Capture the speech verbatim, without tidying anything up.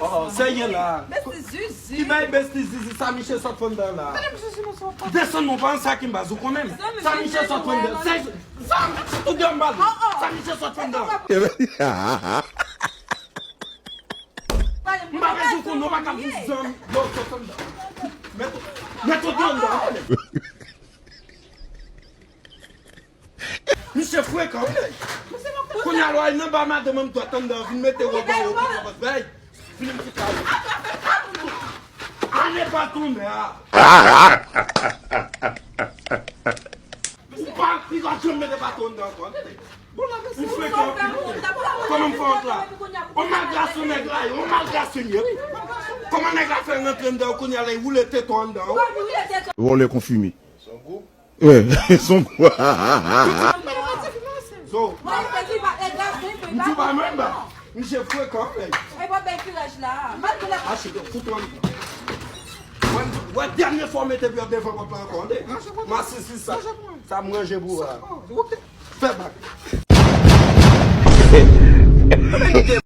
Oh, serye la. Ki bay besti zizi sa miche sot fè anndan la? Desann non pa sa ki baz ou konnen. Sa miche sot fè anndan. Se sa ou gen mal. Sa miche sot fè anndan. M pa bezwen konnen ou pa ka viv zanmi. Yo, sot anndan. Met ou, met ou anndan. Misye frekan wi. Kounye a lè w al nan ba madanm an m dwat anndan vin mete wòb anwo pou kapab bay. Vin m ti kay. Ale baton mè a. Ou pa pi ka janm mete baton anndan ankò. Ou frekan. Kòman m fè wont la? On malgras yon nèg la ye, on malgras yon ye wi. Kòman nèg la fè rantre anndan w kounye a la, li woule tete w anndan wi. Vòlè konfime. Son gou. Wi, son gou. Zo. M di w pa menm ba. Misye frekan, frè. Achte, fout ou anndan. Wè, wè, dènye fwa w mete pye w devan pòt la ankò, tande? M a sezi sa. Sa m ranje pou ou a. Fè bak.